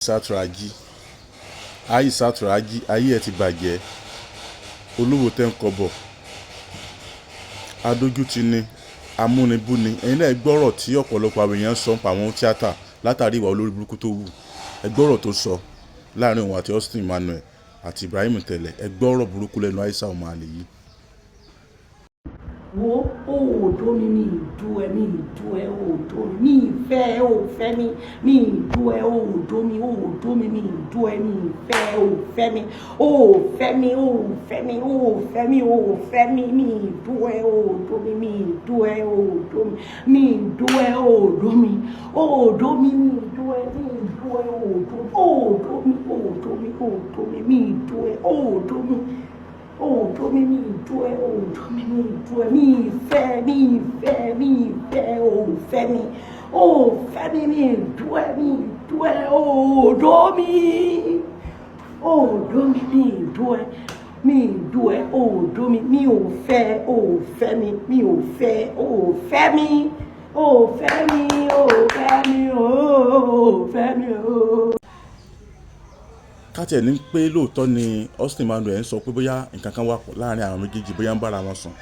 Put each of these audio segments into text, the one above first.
Aishat Raji, Aishat Raji, ayé ẹ ti bàjẹ́. Olówó tẹ́ ń kọ́bọ̀, adójútì ni, amúnibúni. Ẹ̀yin náà gbọ́rọ̀ tí ọ̀pọ̀lọpọ̀ àwọn èèyàn sọ pa àwọn tíátà látàrí ìwà olórí burúkú tó wù. Ẹ gbọ́rọ̀ tó sọ láàrin òun àti Austin Emmanuel àti Ibrahim Tẹ̀lẹ̀. Ẹ gbọ́rọ̀ burúkú lẹ́nu Aisha ọmọ àlè yìí. Wo, ó ò dó mi, mi ì dó ẹ, mi ì dó ẹ, ó ò dó mi, mi ì fẹ́ ẹ, ó fẹ́ mi, mi ì dó ẹ, ó ò dó mi, ó ò dó mi, mi ì dó ẹ, mi ì fẹ́ ẹ, ó fẹ́ mi, ó ò fẹ́ mi, ó ò fẹ́ mi, ó ò fẹ́ mi, ó ò fẹ́ mi, mi ì dó ẹ, ó ò dó mi, mi ì dó ẹ, ó ò dó mi, mi ì dó ẹ, ó ò dó mi, ó ò dó mi, mi ì dó ẹ, mi ì dó ẹ, ó ò dó, ó ò dó mi, ó ò dó mi, ó ò dó mi, mi ì dó ẹ, ó ò dó mi, ó dó mi, mi ì dó ẹ, ó dó mi, mi ì dó ẹ, mi ì fẹ́, mi ì fẹ́, mi ì fẹ́, ó fẹ́ mi, ó fẹ́ mi, mi ì dó ẹ, mi ì dó ẹ, ó dó mi, ó dó mi, mi ì dó ẹ, mi ì dó ẹ, ó dó mi, mi ò fẹ́, ó fẹ́ mi, mi ò fẹ́, ó fẹ́ mi, ó fẹ́ mi, ó fẹ́ mi, ó fẹ́ mi, ó. Ká tiẹ̀ ní pé lóòótọ́ ni Austin Emmanuel ń sọ pé bóyá nǹkan kan wà pọ̀ láàrin àwọn méjèèjì, bóyá ń bára wọn sùn,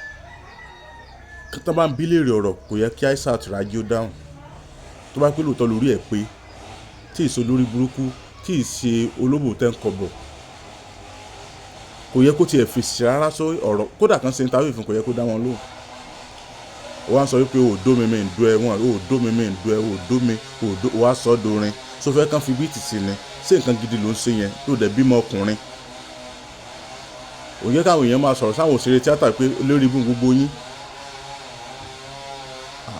tó bá ń bí léèrè ọ̀rọ̀, kò yẹ kí Aishat Raji ó dáhùn. Tó bá pé lóòótọ́ lórí ẹ̀ pé tí ì ṣe olórí burúkú, tí ì ṣe olóbò tẹ́ ń kọbọ̀, kò yẹ kó tiẹ̀ fèsì rárá sọ ọ̀rọ̀. Kódà kan ṣe interview fún, kò yẹ kó dá wọn lóhùn. Ó wá ń sọ wípé ò dó mi, mi ń dó ẹ wọn, ò dó mi, mi ń dó ẹ, ò dó mi, ò dó. Ó wá sọ dorin sọ fẹ́ kàn fi beat sí ni. Ṣé nǹkan gidi ló ń ṣe yẹn tó dẹ̀ bímọ ọkùnrin? Òun yẹ káwọn èèyàn máa sọ̀rọ̀ sáwọn òṣèré tíátà pé olórí ibú gbogbo yín.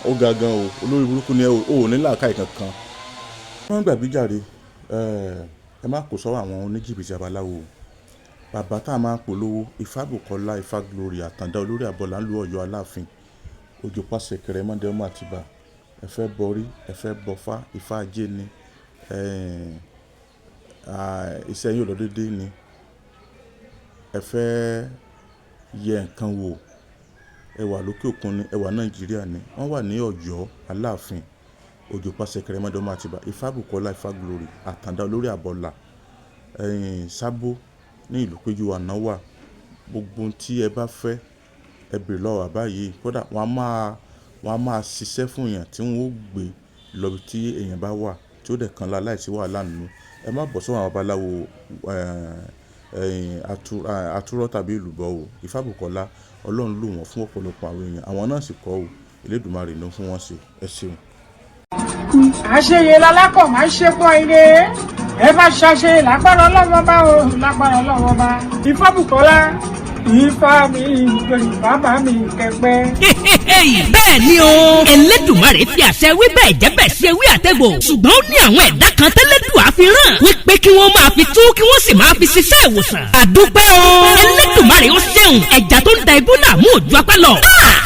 Ó ga gan o, olórí burúkú ni ẹ, ò ní làákàyè kankan. Wọ́n gbàgbé jàre, ẹ má kó sọ́wọ́ àwọn oníjìbìtì abaláwo o. Bàbá tá a máa ń polówó, Ifábùkọ́lá, Ifá Glory, Àtàndá olórí àbọ̀là ń lu Ọ̀yọ́ Aláàfin, Òjò pàṣẹ kẹrẹmọdé ọmọ Àtìbà. Ẹ fẹ́ bọrí, ẹ fẹ́ bọfá, Ifá ajé ni, iṣẹ́ yín ò lọ déédé ni, ẹ fẹ́ yẹ nǹkan wò, ẹ wà lókè òkun ni, ẹ wà Nàìjíríà ni, wọ́n wà ní Ọ̀yọ́ Aláàfin, Òjò pàṣẹ kẹrẹmọdé ọmọ Àtìbà, Ifábùkọ́lá, Ifá Glory, Àtàndá olórí àbọ̀là, Sábó ní ìlú Péjú àná wà. Gbogbo ohun tí ẹ bá fẹ́, ẹ bèrè lọ́wọ́ bàbá yìí. Kódà wọ́n á máa ṣiṣẹ́ fún èèyàn tí wọ́n ó gbé lọ ibi tí èèyàn bá wà tí ó dẹ̀ kan la láìsí wàhálà nínú. Ẹ má bọ̀ sọ́wọ́ àwọn babaláwo atúrọ̀ tàbí èlùbọ́ o. Ifábùkọ́lá, Ọlọ́run lò wọ́n fún ọ̀pọ̀lọpọ̀ àwọn èèyàn. Àwọn náà sì kọ́ o. Elédùmarè ló ń fún wọn ṣe. Ẹ ṣeun. Àṣeyẹ lalákọ̀ máa ń ṣe pọ̀ ire. Ẹ bá ṣàṣeyẹ lágbára Ọlọ́wọ́ bá o, lágbára Ọlọ́wọ́ bá. Ifábùkọ́lá, Ifá mi bàbá mi kẹpẹ. Bẹ́ẹ̀ ni o, Elédùmarè fi àṣẹ wí bẹ́ẹ̀ jẹ́ bẹ́ẹ̀ sí ewé àtẹ̀gbò, ṣùgbọ́n ó ní àwọn ẹ̀dá kan tẹ́lẹ̀dùn àfihàn wípé kí wọ́n máa fi tú, kí wọ́n sì máa fi ṣiṣẹ́ ìwòsàn. Àdúpẹ́ o, Elédùmarè ó ṣeun. Ẹja tó ń da ibú náà mú òjú apá lọ.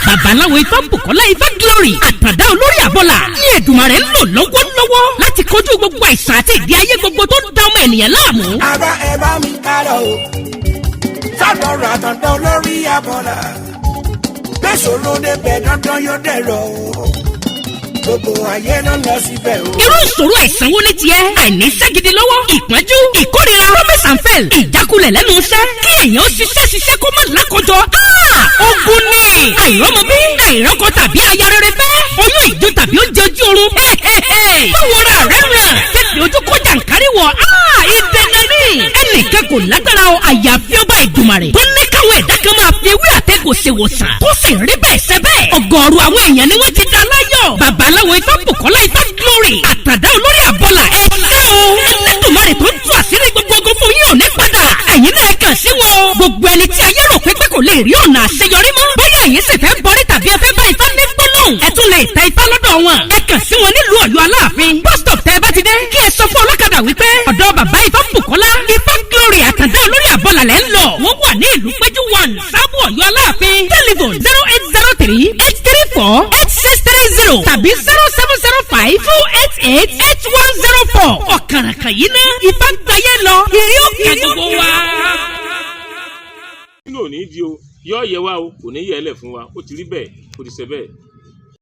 Babaláwo Ifábùkọ́lá, Ifá Glory, Àtàndá olórí àbọ̀là ní Èdùmarè ń lò lọ́wọ́lọ́wọ́ láti kojú gbogbo àìsàn àti ìdí ayé gbogbo tó ń da ọmọ ènìyàn láàmú. Ara ẹ bá mi ká lọ o sọ́dọ̀ Àtàndá olórí abọ́là. Gbèsòrò débẹ̀, dandan yóò dẹ̀rọ̀ o. Gbogbo ayé ló lọ síbẹ̀ o. Irú ìṣòro àìsàn wo ni tiẹ̀? Àìníṣẹ́ gidi lọ́wọ́, ìpọ́njú, ìkórira, promise and fail, ìjákulẹ̀ lẹ́nu iṣẹ́, kí èèyàn ó ṣiṣẹ́ ṣiṣẹ́ kó má lákòjọ. Ogun ni àìrọ́mọbí, àìrọ́kọ tàbí aya rere fẹ́, oyún ìjó tàbí oúnjẹ ojú oorun. Báwo ra rẹ̀ ràn fífi ojú kó jàǹkárí wọ̀? Ìdènà ní ẹnìkan kò lágbára o, àyàfi ọba Ìdùmarè tó ní káwọn ẹ̀dá kan máa fi ewé àtẹ̀gùn ṣèwòsàn, tó sì rí bẹ́ẹ̀ ṣe bẹ́ẹ̀. Ọ̀gọ̀ọ̀rọ̀ àwọn èèyàn ni wọ́n ti dá láyọ̀. Babaláwo Ifábùkọ́lá, Ifá Glory, Àtàdá olórí àbọ̀là, ẹ ṣé o. Ẹlẹ́dùnmarè tó ń tú àṣírí gbogbo ogun fún yín ò ní padà. Ẹ̀yin náà kàn sí wọn. Gbogbo ẹni tí ayé rò pé kò lè rí ọ̀nà àṣeyọrí mọ́, bóyá ẹ̀yin sì fẹ́ bọrí tàbí ẹ fẹ́ bá Ifá ní gbólóhùn, ẹ tún lè tẹ Ifá lọ́dọ̀ wọn. Ẹ kàn sí wọn nílùú Ọ̀yọ́ Aláàfin. Bus stop tẹ́ ẹ bá ti dé, kí ẹ sọ fún ọlọ́kadà wípé ọ̀dọ̀ bàbá Ifábùkọ́lá, Ifá Glory, Àtàndá olórí àbọ̀là lẹ́ ń lọ. Wọ́n wà ní ìlú Péjú 1, Sábò, Ọ̀yọ́ Aláàfin. Telephone 08038348630 tàbí 07052888104. Ọ̀kàràkàn yìí ná Ifá gbáyé lọ, ìrí òkè gbogbo wa. Nínú òní di o, yọ yẹ wa o, kò ní yẹ ẹ lẹ fún wa. Ó ti rí bẹ́ẹ̀, ó ti ṣe bẹ́ẹ̀.